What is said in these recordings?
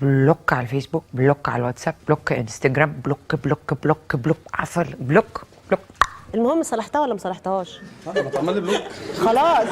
block على الفيسبوك، block على الواتساب، block انستجرام، block block block block، عفر block block. المهم صلحتها ولا ما صلحتهاش؟ لا، ما تعمل لي block. خلاص.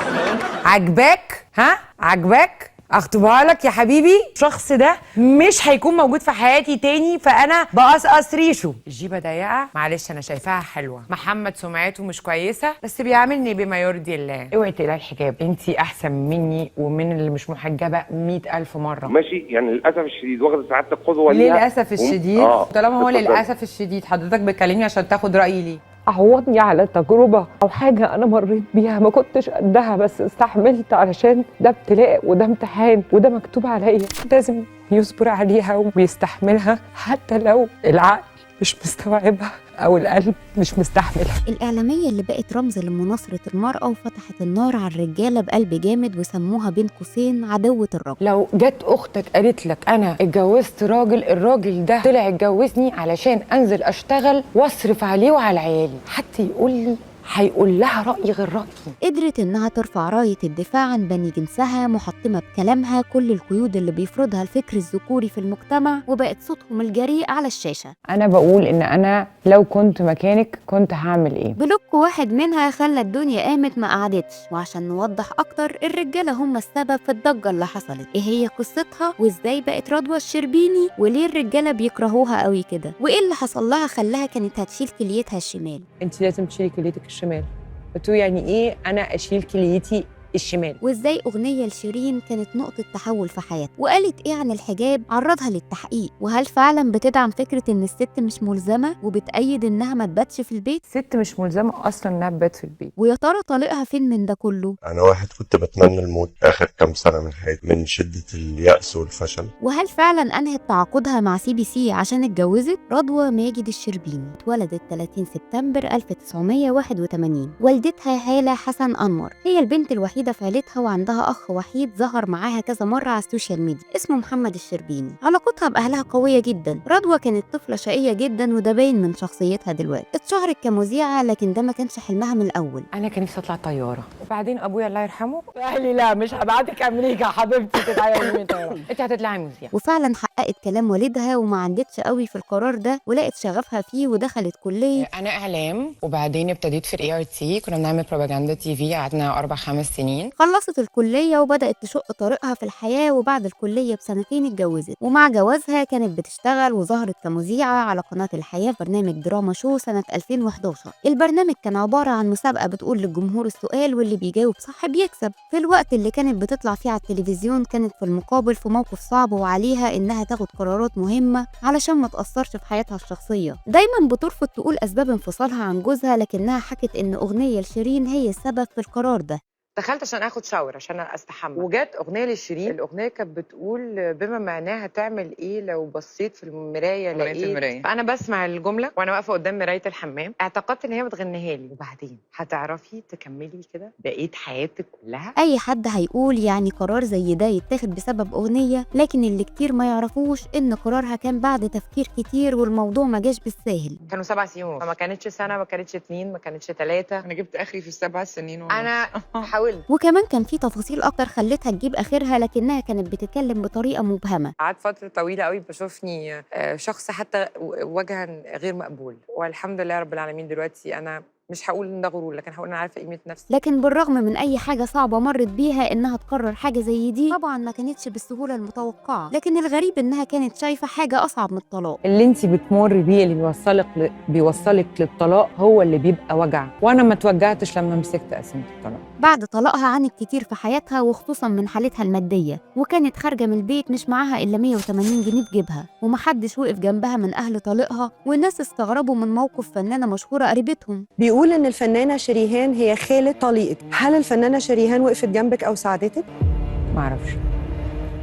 عجباك؟ ها، عجباك؟ اخطبها لك يا حبيبي. الشخص ده مش هيكون موجود في حياتي تاني، فانا بقصقص ريشه. الجيبه ضيقه، معلش انا شايفاها حلوه. محمد سمعته مش كويسة بس بيعاملني بما يرضي الله. اوعي تقلعي الحجاب، انت احسن مني ومن اللي مش محجبة 100,000 مره. ماشي، يعني للاسف الشديد واخده سعادتك قدوة ليها. للاسف الشديد. طالما هو اتفضلي. للاسف الشديد حضرتك بتكلمني عشان تاخد رايي ليه؟ عوضني على تجربة أو حاجة أنا مريت بيها ما كنتش قدها، بس استحملت علشان ده ابتلاء وده امتحان وده مكتوب عليا، لازم يصبر عليها ويستحملها حتى لو العقل مش مستوعبها أو القلب مش مستحملها. الإعلامية اللي بقت رمز لمناصرة المرأة وفتحت النار على الرجالة بقلب جامد وسموها بين قوسين عدوة الرجل. لو جت اختك قالت لك انا اتجوزت راجل، الراجل ده طلع اتجوزني علشان انزل اشتغل واصرف عليه وعلى عيالي، حتى يقول لي هيقول لها راي غير رايي. قدرت إنها ترفع راية الدفاع عن بني جنسها، محطمة بكلامها كل القيود اللي بيفرضها الفكر الذكوري في المجتمع، وبقت صوتهم الجريء على الشاشة. انا بقول ان انا لو كنت مكانك كنت هعمل ايه؟ block واحد منها خلى الدنيا قامت ما قعدتش. وعشان نوضح أكتر، الرجالة هم السبب في الضجة اللي حصلت، إيه هي قصتها وإزاي بقت رضوى الشربيني وليه الرجالة بيكرهوها قوي كده، وإيه اللي حصل لها خلاها كانت هتشيل كليتها الشمال. انت لازم تشيلي كليتك الشمال. قلت له يعني ايه انا اشيل كليتي الشمال؟ وازاي أغنية لشيرين كانت نقطة تحول في حياتها، وقالت إيه عن الحجاب عرضها للتحقيق، وهل فعلا بتدعم فكرة إن الست مش ملزمة وبتأيد إنها ما تباتش في البيت؟ الست مش ملزمة اصلا انها تبات في البيت. ويا ترى طليقها فين من ده كله؟ أنا واحد كنت بتمنى الموت آخر كام سنة من حياتي من شدة اليأس والفشل. وهل فعلا أنهت تعاقدها مع CBC عشان اتجوزت؟ رضوى ماجد الشربيني اتولدت 30 سبتمبر 1981، والدتها هالة حسن أنور، هي البنت الوحيدة في عيلتها وعندها أخ وحيد ظهر معاها كذا مرة على ال social media اسمه محمد الشربيني. علاقتها بأهلها قوية جدا. رضوى كانت طفلة شقية جدا وده باين من شخصيتها دلوقتي. اتشهرت كمذيعة لكن ده ما كانش حلمها من الأول. انا كان نفسي اطلع طيارة، وبعدين ابويا الله يرحمه قال لي لا مش هبعتك امريكا حبيبتي تتعلمي من طيارة، انت هتطلعي مذيعه. وفعلا حققت كلام والدها وما عندتش قوي في القرار ده ولقت شغفها فيه ودخلت كلية انا اعلام، وبعدين ابتديت في ال ART، كنا بنعمل بروباجندا TV، قعدنا 4 5 سنين. خلصت الكلية وبدأت تشق طريقها في الحياة، وبعد الكلية بسنتين اتجوزت، ومع جوازها كانت بتشتغل وظهرت كمذيعة على قناة الحياة في برنامج دراما شو سنة 2011. البرنامج كان عبارة عن مسابقة بتقول للجمهور السؤال واللي بيجاوب صح بيكسب. في الوقت اللي كانت بتطلع فيه على التلفزيون كانت في المقابل في موقف صعب وعليها إنها تاخد قرارات مهمة علشان ما تأثرش في حياتها الشخصية. دايما بترفض تقول أسباب انفصالها عن جوزها، لكنها حكت إن أغنية لشيرين هي السبب في القرار ده. دخلت عشان اخد shower عشان استحمى، وجت اغنية لشيرين. الاغنية كانت بتقول بما معناها تعمل ايه لو بصيت في المراية مراية لقيت. المراية. فانا بسمع الجملة وانا واقفة قدام مراية الحمام، اعتقدت ان هي بتغنيها لي. وبعدين هتعرفي تكملي كده بقية حياتك كلها. أي حد هيقول يعني قرار زي ده يتاخد بسبب أغنية، لكن اللي كتير ما يعرفوش إن قرارها كان بعد تفكير كتير والموضوع ما جاش بالساهل. كانوا 7 سنين ونص، فما كانتش سنه، ما كانتش 2، ما كانتش 3. انا جبت اخري في ال7 سنين ونص. انا حاولت. وكمان كان في تفاصيل أكتر خلتها تجيب آخرها، لكنها كانت بتتكلم بطريقة مبهمة. قعدت فترة طويلة قوي بشوفني شخص حتى وجها غير مقبول، والحمد لله رب العالمين دلوقتي انا مش هقول ان ده غرور، لكن هقول انا عارفه قيمة نفسي. لكن بالرغم من أي حاجة صعبة مرت بيها إنها تقرر حاجة زي دي طبعا ما كانتش بالسهولة المتوقعة، لكن الغريب إنها كانت شايفة حاجة أصعب من الطلاق. اللي انت بتمر بيه اللي بيوصلك للطلاق هو اللي بيبقى وجع، وانا ما توجعتش لما مسكت قسيمه الطلاق. بعد طلاقها عانت كتير في حياتها وخصوصا من حالتها المادية، وكانت خارجة من البيت مش معاها إلا 180 جنيه في جيبها، ومحدش وقف جنبها من أهل طليقها، والناس استغربوا من موقف فنانة مشهورة قريبتهم. بيقول إن الفنانة شريهان هي خالة طليقك، هل الفنانة شريهان وقفت جنبك أو ساعدتك؟ معرفش.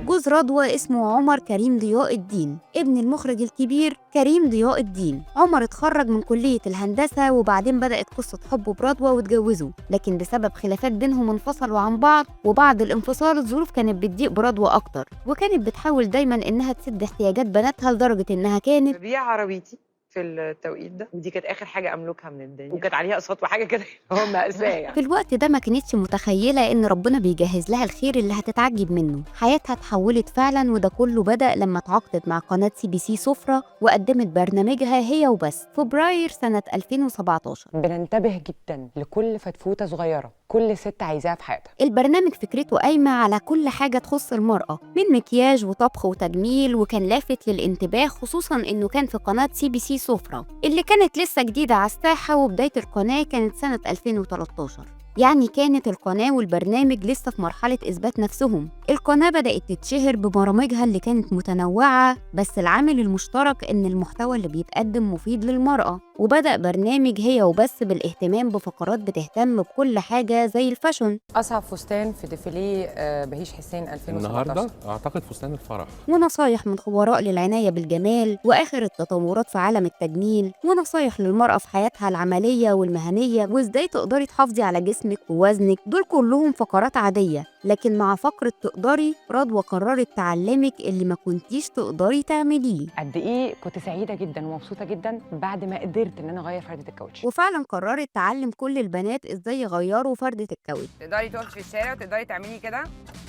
جوز رضوى اسمه عمر كريم ضياء الدين، ابن المخرج الكبير كريم ضياء الدين. عمر اتخرج من كلية الهندسة وبعدين بدأت قصة حبه برضوى واتجوزوا، لكن بسبب خلافات بينهم انفصلوا عن بعض، وبعد الانفصال الظروف كانت بتضيق برضوى أكتر، وكانت بتحاول دايما إنها تسد احتياجات بناتها لدرجة إنها كانت ببيع عربيتي في في التوقيت ده، ودي كانت اخر حاجة املكها من الدنيا، وكانت عليها اقساط وحاجه كده هو مأساة يعني. في الوقت ده ما كانتش متخيلة إن ربنا بيجهز لها الخير اللي هتتعجب منه. حياتها اتحولت فعلا، وده كله بدأ لما اتعاقدت مع قناة CBC سفرة وقدمت برنامجها هي وبس فبراير سنة 2017. بننتبه جدا لكل فتفوته صغيرة كل ست عايزاها في حياتها. البرنامج فكرته قايمة على كل حاجة تخص المرأة من مكياج وطبخ وتجميل، وكان لافت للانتباه خصوصا إنه كان في قناة CBC سفرة اللي كانت لسه جديدة على الساحة، وبداية القناة كانت سنة 2013. يعني كانت القناة والبرنامج لسه في مرحلة إثبات نفسهم. القناة بدأت تتشهر ببرامجها اللي كانت متنوعة، بس العامل المشترك إن المحتوى اللي بيتقدم مفيد للمرأة. وبدأ برنامج هي وبس بالاهتمام بفقرات بتهتم بكل حاجة زي ال fashion. اصعب فستان في ديفيليه بهيج حسين 2017 النهارده اعتقد فستان الفرح. ونصايح من خبراء للعناية بالجمال وآخر التطورات في عالم التجميل، ونصايح للمرأة في حياتها العملية والمهنية، وإزاي تقدري تحافظي على جسمك ووزنك. دول كلهم فقرات عادية، لكن مع فقرة تقدري رضوى قررت تعلمك اللي ما كنتيش تقدري تعمليه. قد ايه كنت سعيدة جدا ومبسوطة جدا بعد ما قدرت ان انا اغير فردة الكاوتش. وفعلا قررت تعلم كل البنات ازاي يغيروا فردة الكاوتش. تقدري تقفي في الشارع وتقدري تعملي كده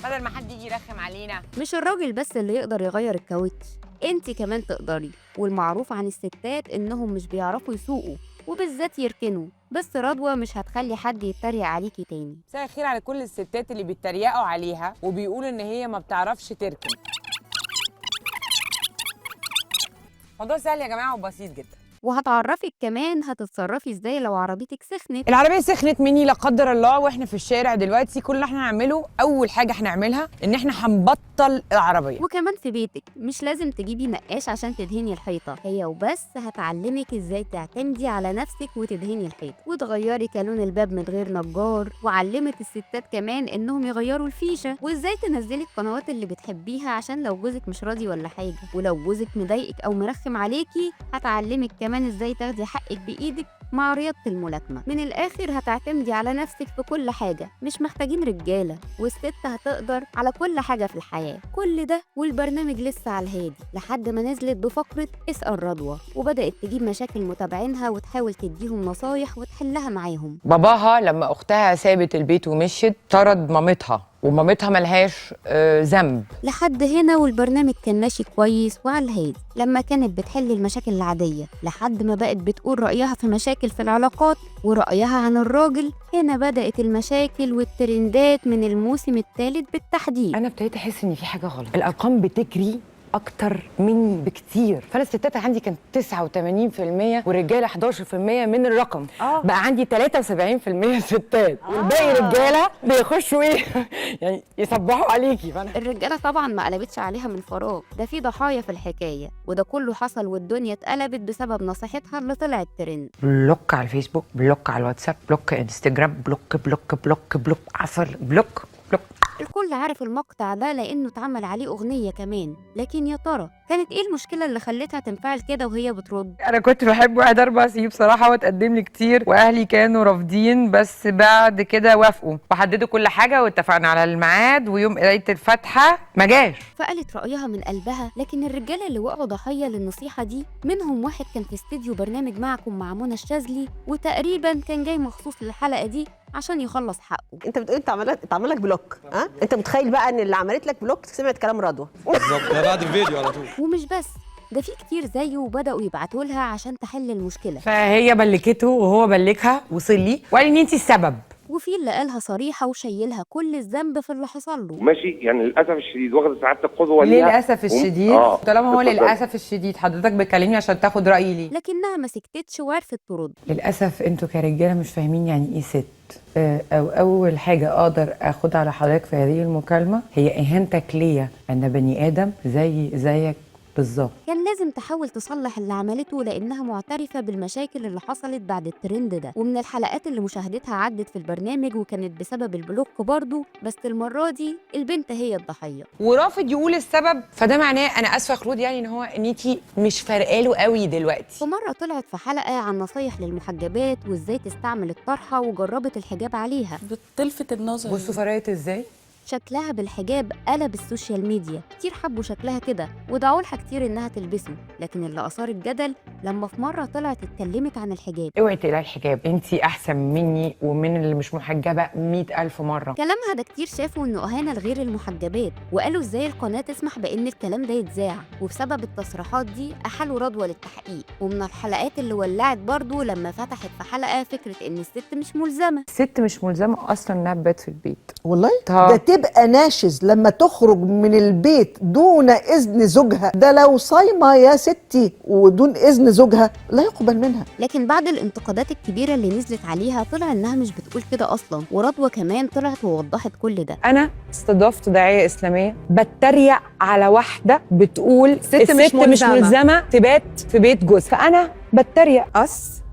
بدل ما حد يجي يرخم علينا. مش الراجل بس اللي يقدر يغير الكاوتش، انت كمان تقدري. والمعروف عن الستات انهم مش بيعرفوا يسوقوا وبالذات يركنوا، بس رضوى مش هتخلي حد يتريق عليكي تاني. مساء الخير على كل الستات اللي بيتريقوا عليها وبيقولوا ان هي ما بتعرفش تركن. موضوع سهل يا جماعة وبسيط جدا. وهتعرفك كمان هتتصرفي ازاي لو عربيتك سخنت. العربية سخنت مني لا قدر الله واحنا في الشارع دلوقتي، كل اللي احنا هنعمله اول حاجة هنعملها ان احنا هنبطل العربية. وكمان في بيتك مش لازم تجيبي نقاش عشان تدهني الحيطة، هي وبس هتعلمك ازاي تعتمدي على نفسك وتدهني الحيطة وتغيري كالون الباب من غير نجار. وعلمت الستات كمان انهم يغيروا الفيشه، وازاي تنزلي القنوات اللي بتحبيها عشان لو جوزك مش راضي ولا حاجة. ولو جوزك مضايقك او مرخم عليكي هتعلمك كمان ازاي تاخدي حقك بايدك مع رياضة الملاكمة. من الآخر هتعتمدي على نفسك في كل حاجة، مش محتاجين رجالة، والست هتقدر على كل حاجة في الحياة. كل ده والبرنامج لسه على الهادي لحد ما نزلت بفقرة اسأل رضوى، وبدأت تجيب مشاكل متابعينها وتحاول تديهم نصايح وتحلها معاهم. باباها لما أختها سابت البيت ومشيت طرد مامتها، ومامتها ملهاش ذنب. لحد هنا والبرنامج كان ماشي كويس وعلى الهادي لما كانت بتحل المشاكل العادية، لحد ما بقت بتقول رأيها في مشاكل في العلاقات ورأيها عن الراجل. هنا بدأت المشاكل والترندات من الموسم الثالث بالتحديد. انا ابتديت احس ان في حاجة غلط، الارقام بتجري اكتر مني بكتير. فانا الستات عندي كانت 89% والرجاله 11% من الرقم. بقى عندي 73% ستات والباقي رجاله بيخشوا ايه يعني يصبحوا عليكي. فانا الرجالة طبعا ما قلبتش عليها من فراغ، ده في ضحايا في الحكاية، وده كله حصل والدنيا اتقلبت بسبب نصيحتها اللي طلعت ترند. block على الفيسبوك، block على الواتساب، block انستجرام، block block block block عفر block block. الكل عارف المقطع ده لأنه اتعمل عليه أغنية كمان، لكن يا ترى كانت إيه المشكلة اللي خلتها تنفعل كده وهي بترد؟ أنا كنت بحب واحد 4 سنين بصراحة، واتقدم لي كتير وأهلي كانوا رافضين، بس بعد كده وافقوا وحددوا كل حاجة واتفقنا على الميعاد، ويوم قراية الفاتحة ما جاش. فقالت رأيها من قلبها، لكن الرجالة اللي وقعوا ضحية للنصيحة دي منهم واحد كان في استديو برنامج معكم مع منى الشاذلي، وتقريبا كان جاي مخصوص للحلقة دي عشان يخلص حقه. انت بتقول انت اتعمل لك block، ها؟ انت متخيل بقى ان اللي عملت لك block سمعت كلام رضوى؟ بالظبط، ده بعد الفيديو على طول. ومش بس ده، في كتير زيه وبداوا يبعتوا لها عشان تحل المشكلة. فهي بلكته وهو بلكها، وصل لي وقال ان انت السبب. وفي اللي قالها صريحه وشيلها كل الذنب في اللي حصل له. ماشي، يعني للاسف الشديد واخده سعادة القدوة ليها. للاسف الشديد. طالما هو للاسف الشديد حضرتك بتكلمني عشان تاخد رايي ليه؟ لكنها ما سكتتش وعرفت ترد. للاسف انتوا كرجاله مش فاهمين يعني ايه ست. او اول حاجة اقدر اخدها على حضرتك في هذه المكالمة هي اهانتك ليا، انا بني ادم زي زيك بالظبط. كان لازم تحاول تصلح اللي عملته لأنها معترفة بالمشاكل اللي حصلت بعد الترند ده. ومن الحلقات اللي مشاهدتها عدت في البرنامج وكانت بسبب ال block برضه، بس المرة دي البنت هي الضحية ورافض يقول السبب، فده معناه أنا آسفة يا خلود يعني إن هو إن انتي مش فارقاله قوي دلوقتي. فمرة طلعت في حلقة عن نصايح للمحجبات وإزاي تستعمل الطرحة وجربت الحجاب عليها. بتلفت النظر. بصوا فرقت إزاي؟ شكلها بالحجاب قلب ال social media، كتير حبوا شكلها كده ودعوا لها كتير انها تلبسه، لكن اللي اثار الجدل لما في مرة طلعت اتكلمت عن الحجاب. اوعي تقلعي الحجاب، انتي احسن مني ومن اللي مش محجبة 100,000 مرة. كلامها ده كتير شافوا انه اهانه لغير المحجبات، وقالوا ازاي القناة تسمح بان الكلام ده يتذاع. وبسبب التصريحات دي احالوا رضوى للتحقيق. ومن الحلقات اللي ولعت برضو لما فتحت في حلقة فكرة ان الست مش ملزمة. الست مش ملزمة اصلا انها تبات في البيت. والله ده تبقى ناشز لما تخرج من البيت دون اذن زوجها، ده لو صايمه يا ستي ودون اذن زوجها لا يقبل منها. لكن بعد الانتقادات الكبيرة اللي نزلت عليها طلع انها مش بتقول كده اصلا، ورضوى كمان طلعت ووضحت كل ده. انا استضفت داعيه اسلامية بتريق على واحدة بتقول الست مش ملزمة تبات في بيت جوزها، فانا بتريق.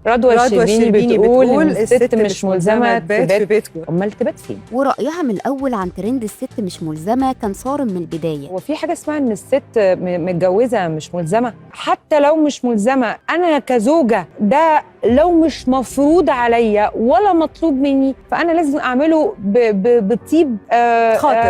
رضوى الشربيني بتقول الست مش ملزمة تبات في بيت جوزها، امال تبات فين؟ ورأيها من الاول عن ترند الست مش ملزمة كان صارم من البداية. هو في حاجة اسمها ان الست متجوزة مش ملزمة؟ حتى لو مش ملزمة، انا كزوجة ده لو مش مفروض عليا ولا مطلوب مني فانا لازم اعمله بطيب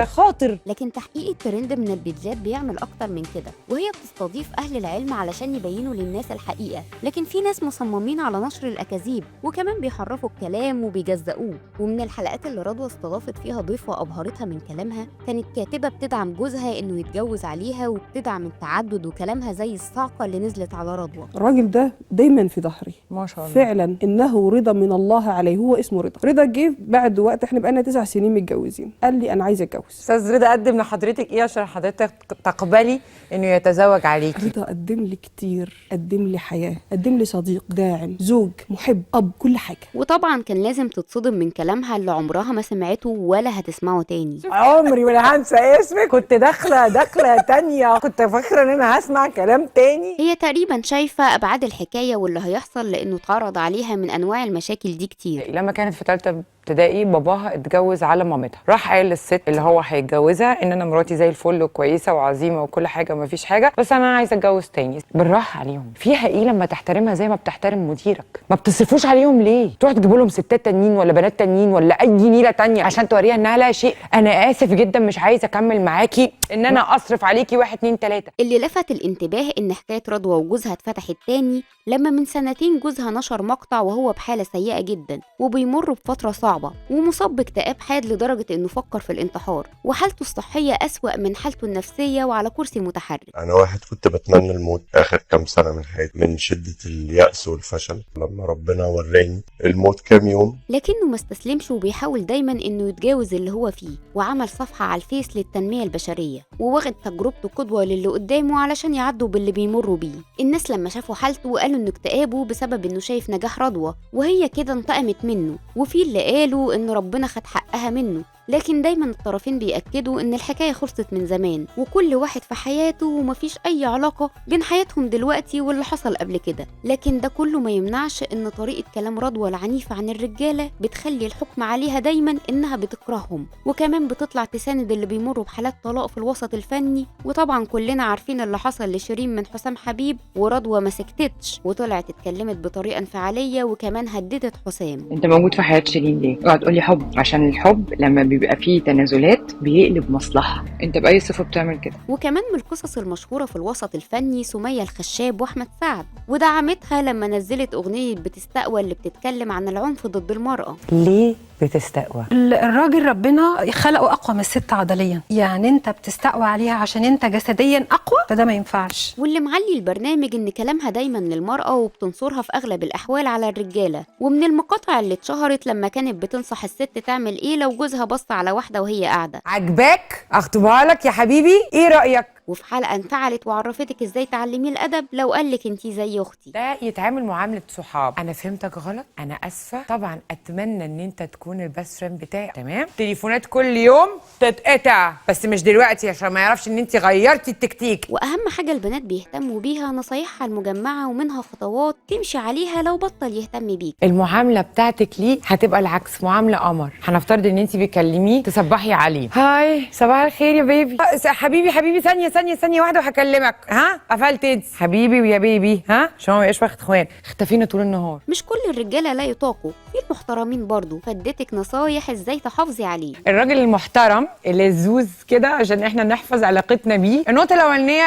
خاطر. لكن تحقيق الترند من البيتجات بيعمل اكتر من كده، وهي بتستضيف اهل العلم علشان يبينوا للناس الحقيقة، لكن في ناس مصممين على نشر الاكاذيب وكمان بيحرفوا الكلام وبيجزقوه. ومن الحلقات اللي رضوى استضافت فيها ضيفه ابهرتها من كلامها كانت كاتبه بتدعم جوزها انه يتجوز عليها وبتدعم التعدد، وكلامها زي الصاعقة اللي نزلت على رضوى. الراجل ده دايما في ظهري ما شاء الله، فعلا انه رضا من الله عليه، هو اسمه رضا. رضا جه بعد وقت، احنا بقالنا 9 سنين متجوزين، قال لي انا عايز اتجوز. استاذ رضا قدم لحضرتك ايه عشان حضرتك تقبلي انه يتزوج عليكي؟ رضا قدم لي كتير، قدم لي حياة، قدم لي صديق داعم، زوج محب، اب، كل حاجة. وطبعا كان لازم تتصدم من كلامها اللي عمرها ما سمعته ولا هتسمعه تاني. عمري ولا هنسى اسمك، كنت داخله تانية، كنت فاكره ان انا هسمع كلام تاني. هي تقريبا شايفه ابعاد الحكاية واللي هيحصل لانه اتعرض عليها من انواع المشاكل دي كتير. لما كانت في ثالثة ابتدائي باباها اتجوز على مامتها، راح قال للست اللي هو هيتجوزها ان انا مراتي زي الفل وكويسة وعظيمة وكل حاجة وما فيش حاجة، بس انا عايزه اتجوز تاني. بالراحة عليهم، فيها ايه لما تحترمها زي ما بتحترم مديرك؟ ما بتصرفوش عليهم ليه؟ تروح تجيبوا لهم ستات تانيين ولا بنات تانيين ولا اي نيله تانية عشان توريها انها لا شيء. انا اسف جدا مش عايزه اكمل معاكي ان انا اصرف عليكي 1 2 3. اللي لفت الانتباه ان حكاية رضوى وجوزها اتفتحت تاني لما من سنتين جوزها نشر مقطع وهو بحاله سيئه جدا وبيمر بفترة صعبة ومصاب باكتئاب حاد لدرجة انه فكر في الانتحار، وحالته الصحية اسوأ من حالته النفسية وعلى كرسي متحرك. انا واحد كنت بتمنى الموت اخر كام سنة من حياتي من شده اليأس والفشل، لما ربنا وراني الموت كام يوم. لكنه ما استسلمش وبيحاول دايما انه يتجاوز اللي هو فيه، وعمل صفحة على الفيس للتنمية البشرية وواخد تجربته قدوة للي قدامه علشان يعدوا باللي بيمروا بيه. الناس لما شافوا حالته قالوا ان اكتئابه بسبب انه شايف نجاح رضوى وهي كده انتقمت منه، وفي اللي قالوا ان ربنا خد حقها منه. لكن دايما الطرفين بيأكدوا ان الحكاية خلصت من زمان وكل واحد في حياته ومفيش اي علاقة بين حياتهم دلوقتي واللي حصل قبل كده. لكن ده كله ما يمنعش ان طريقة كلام رضوى العنيفة عن الرجالة بتخلي الحكم عليها دايما انها بتكرههم، وكمان بتطلع تساند اللي بيمروا بحالات طلاق في الوسط الفني. وطبعا كلنا عارفين اللي حصل لشيرين من حسام حبيب، ورضوى ما سكتتش وطلعت اتكلمت بطريقة انفعالية وكمان هددت حسام. انت موجود في حياة شيرين ليه؟ اوعى تقولي حب، عشان الحب لما بيبقى فيه تنازلات بيقلب مصلحة. انت بأي صفة بتعمل كده؟ وكمان من القصص المشهورة في الوسط الفني سمية الخشاب واحمد سعد، ودعمتها لما نزلت اغنية بتستقوى اللي بتتكلم عن العنف ضد المرأة. ليه بتستقوى؟ الراجل ربنا خلقه اقوى من الست عضليا، يعني انت بتستقوى عليها عشان انت جسديا اقوى، فده ما ينفعش. واللي معلي البرنامج ان كلامها دايما للمرأة وبتنصرها في اغلب الاحوال على الرجالة. ومن المقاطع اللي اتشهرت لما كانت بتنصح الست تعمل ايه لو جوزها بص على واحدة وهي قاعدة. عجباك؟ اخطبها لك يا حبيبي، ايه رأيك؟ وفي حلقة انفعلت وعرفتك ازاي تعلميه الادب لو قالك انتي زي اختي. ده يتعامل معاملة صحاب. انا فهمتك غلط، انا اسفه، طبعا اتمنى ان انت تكون ال best friend بتاعي، تمام؟ تليفونات كل يوم تتقطع، بس مش دلوقتي عشان ما يعرفش ان انت غيرتي التكتيك. واهم حاجة البنات بيهتموا بيها نصايحها المجمعة ومنها خطوات تمشي عليها لو بطل يهتم بيك. المعاملة بتاعتك ليه هتبقى العكس، معاملة قمر. هنفترض ان انت بتكلميه تصبحي عليه، hi صباح الخير يا baby، حبيبي حبيبي، ثانية ثانية ثانية واحدة وهكلمك. ها قفلت انت حبيبي ويا baby، ها عشان هو ما يبقاش واخد خوان. اختفينا طول النهار. مش كل الرجالة لا يطاقوا، في المحترمين برضو، فادتك نصايح ازاي تحافظي عليه. الراجل المحترم اللي زوز كده عشان احنا نحفظ علاقتنا بيه. النقطة الاولانية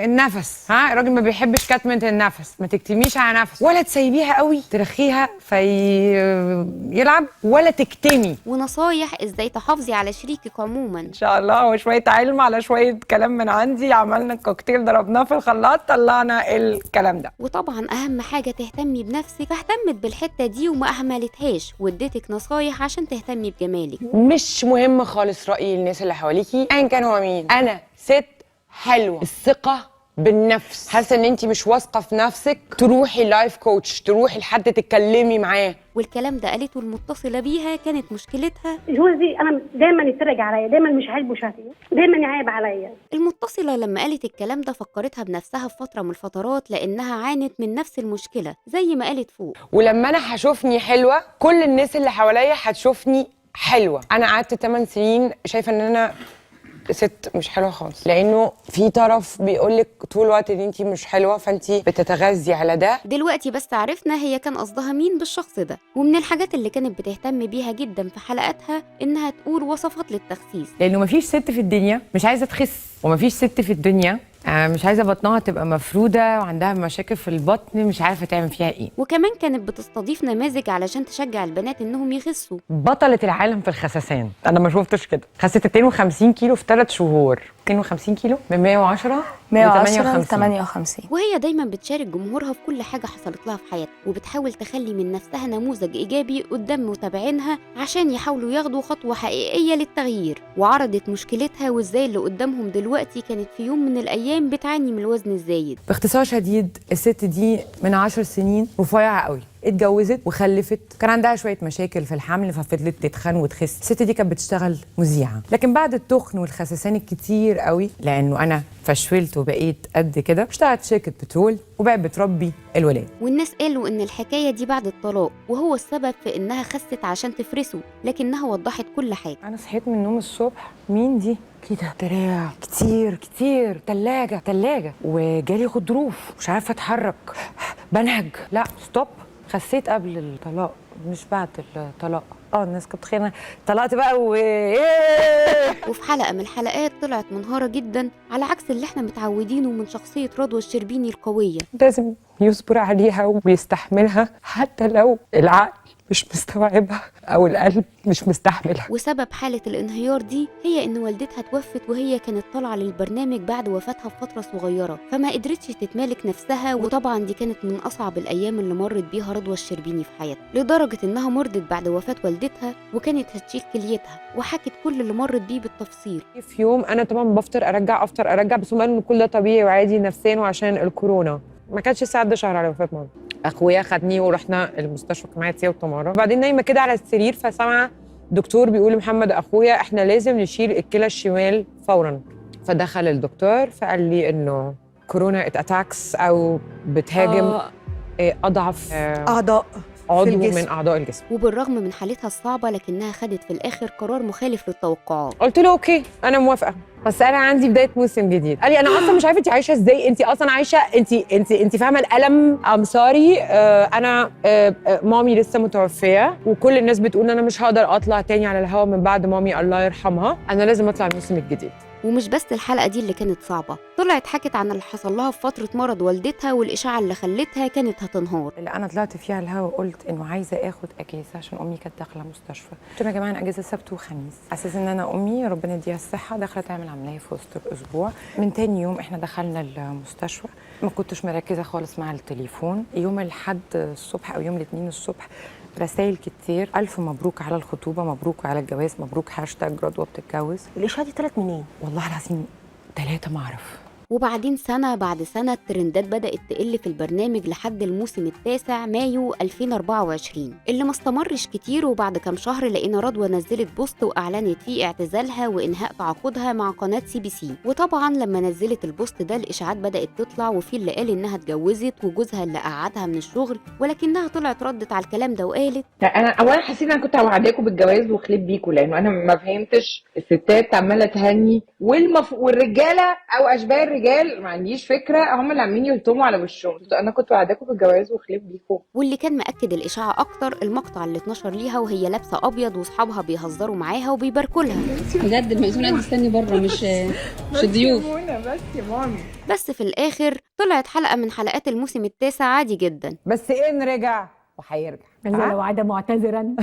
النفس، ها الراجل ما بيحبش كتمه النفس، ما تكتميش على نفس ولا تسيبيها قوي ترخيها فيلعب ولا تكتمي. ونصايح ازاي تحافظي على شريكك عموما. ان شاء الله هو شوية علم على شوية كلام من عندي، عملنا الكوكتيل ضربناه في الخلاط طلعنا الكلام ده. وطبعا اهم حاجة تهتمي بنفسك، فاهتمت بالحتة دي وما اهملتهاش واديتك نصايح عشان تهتمي بجمالك. مش مهم خالص راي الناس اللي حواليكي ايا كان هو مين، انا ست حلوة. الثقة بالنفس، حاسه ان انت مش واثقة في نفسك تروحي life coach، تروحي لحد تتكلمي معاه. والكلام ده قالته المتصلة بيها كانت مشكلتها جوزي انا دايما يتريق عليا، دايما مش عاجبه شكلي، دايما يعيب عليا. المتصلة لما قالت الكلام ده فكرتها بنفسها في فترة من الفترات لانها عانت من نفس المشكلة زي ما قالت فوق. ولما انا هشوفني حلوة كل الناس اللي حواليا هتشوفني حلوة. انا قعدت 8 سنين شايفه ان انا ست مش حلوة خالص، لانه في طرف بيقول لك طول الوقت ان انت مش حلوة، فانت بتتغذي على ده. دلوقتي بس عرفنا هي كان قصدها مين بالشخص ده. ومن الحاجات اللي كانت بتهتم بيها جدا في حلقاتها انها تقول وصفات للتخسيس، لانه مفيش ست في الدنيا مش عايزه تخس، ومفيش ست في الدنيا مش عايزه بطنها تبقى مفروده وعندها مشاكل في البطن مش عارفه تعمل فيها ايه. وكمان كانت بتستضيف نماذج علشان تشجع البنات انهم يخسوا. بطلة العالم في الخسسان، انا ما شفتش كده، خست 52 كيلو في 3 شهور. 52 كيلو من 110 110 ل 58. وهي دايما بتشارك جمهورها في كل حاجة حصلت لها في حياتها، وبتحاول تخلي من نفسها نموذج ايجابي قدام متابعينها عشان يحاولوا ياخدوا خطوة حقيقية للتغيير. وعرضت مشكلتها وازاي اللي قدامهم دلوقتي كانت في يوم من الايام بتعاني من الوزن الزايد. باختصار شديد الست دي من 10 سنين رفيعة قوي، اتجوزت وخلفت، كان عندها شوية مشاكل في الحمل ففضلت تتخن وتخس. الست دي كانت بتشتغل مذيعه، لكن بعد التخن والخسسان الكتير قوي لانه انا فشلت وبقيت قد كده، اشتغلت شركة بترول وبقت بتربي الولاد. والناس قالوا ان الحكاية دي بعد الطلاق وهو السبب في انها خست عشان تفرسه، لكنها وضحت كل حاجة. انا صحيت من النوم الصبح، مين دي كده؟ دراع كتير كتير، تلاجة تلاجة، وجالي غضروف مش عارفه اتحرك، بنهج، لا stop. خسيت قبل الطلاق مش بعد الطلاق. الناس كانت متخيله طلقت بقى و وفي حلقة من الحلقات طلعت منهاره جدا على عكس اللي احنا متعودينه من شخصية رضوى الشربيني القوية. لازم يصبر عليها ويستحملها حتى لو العقل مش مستوعبها او القلب مش مستحملها. وسبب حاله الانهيار دي هي ان والدتها توفت وهي كانت طالعه للبرنامج بعد وفاتها بفترة صغيرة، فما قدرتش تتمالك نفسها. وطبعا دي كانت من اصعب الايام اللي مرت بيها رضوى الشربيني في حياتها، لدرجة انها مرضت بعد وفاه والدتها وكانت هتشيل كليتها، وحكت كل اللي مرت بيه بالتفصيل. في يوم انا طبعا بفطر ارجع افطر ارجع، بس هم قالوا ان كل ده طبيعي وعادي نفسيا وعشان الكورونا. ما كانش لسه عدى شهر على وفاه ماما. اخويا خدني ورحنا المستشفى، كان معايا تيا وتمارا. وبعدين نايمة كده على السرير فسامعه دكتور بيقول لمحمد اخويا احنا لازم نشيل الكلى الشمال فورا. فدخل الدكتور فقال لي انه كورونا it attacks او بتهاجم اضعف اعضاء عضو من اعضاء الجسم. وبالرغم من حالتها الصعبة لكنها خدت في الاخر قرار مخالف للتوقعات. قلت له okay انا موافقة، بس انا عندي بداية موسم جديد. قال لي انا اصلا مش عارفه انت عايشه ازاي، انت اصلا عايشه، انت انت انت فاهمه الالم. I'm sorry، انا مامي لسه متوفيه وكل الناس بتقول ان انا مش هقدر اطلع تاني على الهوا من بعد مامي الله يرحمها، انا لازم اطلع الموسم الجديد. ومش بس الحلقة دي اللي كانت صعبة، طلعت حكت عن اللي حصل لها في فترة مرض والدتها والإشاعة اللي خلتها كانت هتنهار. اللي أنا طلعت فيها الهوا قلت إنه عايزة آخد أجازة عشان أمي كانت داخلة مستشفى. قلت لهم يا جماعة أنا أجازة سبت وخميس، على أساس إن أنا أمي ربنا يديها الصحة داخلة تعمل عملية في وسط الأسبوع. من تاني يوم إحنا دخلنا المستشفى، ما كنتش مركزة خالص مع التليفون. يوم الأحد الصبح أو يوم الاثنين الصبح رسائل كتير، ألف مبروك على الخطوبة، مبروك على الجواز، مبروك هاشتاج رضوى بتتجوز. الإشاعة دي طلعت منين؟ والله العظيم 3 ما أعرف. وبعدين سنة بعد سنة الترندات بدأت تقل في البرنامج لحد الموسم التاسع مايو 2024 اللي ما استمرش كتير. وبعد كام شهر لقينا رضوى نزلت post وأعلنت فيه اعتزالها وإنهاء تعاقدها مع قناة CBC. وطبعا لما نزلت ال post ده الإشاعات بدأت تطلع، وفي اللي قال إنها اتجوزت وجوزها اللي قعدها من الشغل، ولكنها طلعت ردت على الكلام ده وقالت انا اولا حسيت ان انا كنت هوعداكم بالجواز وخليت بيكم، لانه انا ما فهمتش الستات عماله تهني والرجاله او اشباه الرجال ما عنديش فكرة، هم اللي عاملين يلطموا على وشهم. انا كنت وعداكم بالجواز وخليت بيكم. واللي كان مأكد الاشاعة اكتر المقطع اللي اتنشر ليها وهي لابسه ابيض واصحابها بيهزروا معاها وبيباركوا لها. بجد المأذون قاعد مستني بره، مش ضيوف بس يا مامي. بس في الاخر طلعت حلقة من حلقات الموسم التاسع عادي جدا. بس ان رجع وهيرجع لو عاد معتذرا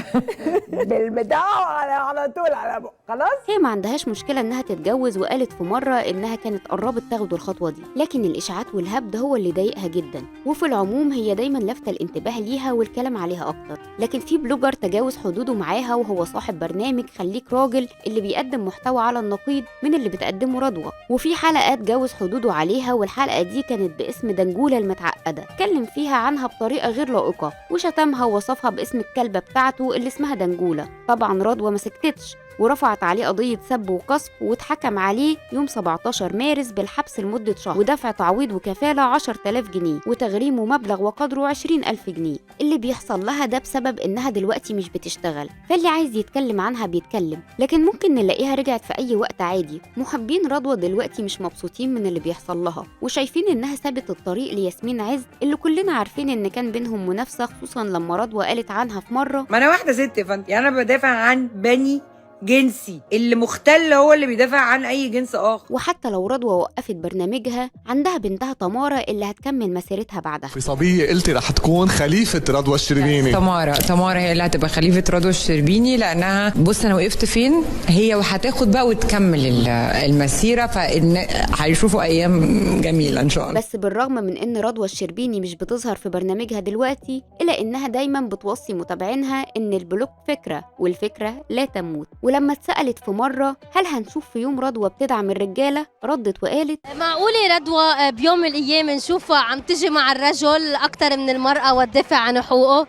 بالبتاع على طول على خلاص. هي ما عندهاش مشكلة انها تتجوز، وقالت في مرة انها كانت قربت تاخد الخطوة دي، لكن الاشاعات والهبد هو اللي ضايقها جدا. وفي العموم هي دايما لافته الانتباه ليها والكلام عليها اكتر، لكن في blogger تجاوز حدوده معاها، وهو صاحب برنامج خليك راجل اللي بيقدم محتوى على النقيض من اللي بتقدمه رضوى. وفي حلقة تجاوز حدوده عليها، والحلقة دي كانت باسم دنجوله المتعقده، اتكلم فيها عنها بطريقة غير لائقة وشتمها ووصفها باسم الكلبة بتاعته اللي اسمها دنجولة. طبعا رضوى ما سكتتش ورفعت عليه قضية سب وقذف، واتحكم عليه يوم 17 مارس بالحبس لمدة شهر ودفع تعويض وكفالة 10,000 جنيه وتغريمه مبلغ وقدره 20,000 جنيه. اللي بيحصل لها ده بسبب إنها دلوقتي مش بتشتغل، فاللي عايز يتكلم عنها بيتكلم، لكن ممكن نلاقيها رجعت في أي وقت عادي. محبين رضوى دلوقتي مش مبسوطين من اللي بيحصل لها، وشايفين إنها سابت الطريق لياسمين عز اللي كلنا عارفين إن كان بينهم منافسة، خصوصا لما رضوى قالت عنها في مرة ما أنا واحدة ست يا فندم، يعني أنا بدافع عن بني جنسي، اللي مختل هو اللي بيدافع عن اي جنس اخر. وحتى لو رضوى وقفت برنامجها، عندها بنتها تمارا اللي هتكمل مسيرتها بعدها. في صبية قلتي رح تكون خليفة رضوى الشربيني. تمارا هي اللي هتبقى خليفة رضوى الشربيني، لانها بص انا وقفت فين هي، وهتاخد بقى وتكمل المسيرة، فان هيشوفوا ايام جميلة ان شاء الله. بس بالرغم من ان رضوى الشربيني مش بتظهر في برنامجها دلوقتي، الا انها دايما بتوصي متابعينها ان ال block فكرة والفكرة لا تموت. ولما اتسألت في مرة هل هنشوف في يوم رضوى بتدعم الرجالة، ردت وقالت معقولة رضوى بيوم من الأيام نشوفها عم تجي مع الرجل أكثر من المرأة وتدافع عن حقوقه؟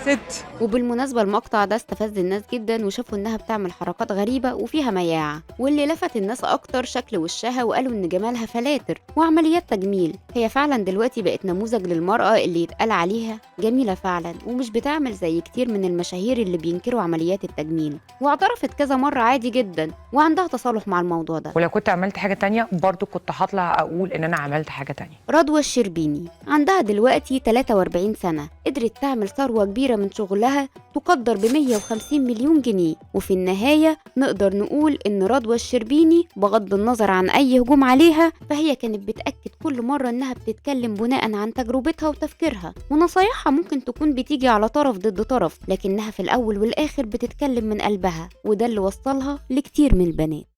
ست. وبالمناسبة المقطع ده استفز الناس جدا، وشافوا انها بتعمل حركات غريبة وفيها مياعة، واللي لفت الناس اكتر شكل وشها، وقالوا ان جمالها فلاتر وعمليات تجميل. هي فعلا دلوقتي بقت نموذج للمرأة اللي يتقال عليها جميلة فعلا، ومش بتعمل زي كتير من المشاهير اللي بينكروا عمليات التجميل، واعترفت كذا مرة عادي جدا وعندها تصالح مع الموضوع ده. ولو كنت عملت حاجة تانية برضو كنت هطلع اقول ان انا عملت حاجة تانية. رضوى الشربيني عندها دلوقتي 43 سنة، قدرت تعمل ثروة كبيرة من شغلها تقدر ب 150 مليون جنيه. وفي النهاية نقدر نقول إن رضوى الشربيني بغض النظر عن أي هجوم عليها، فهي كانت بتأكد كل مرة إنها بتتكلم بناء عن تجربتها وتفكيرها، ونصايحها ممكن تكون بتيجي على طرف ضد طرف، لكنها في الأول والآخر بتتكلم من قلبها، وده اللي وصلها لكتير من البنات.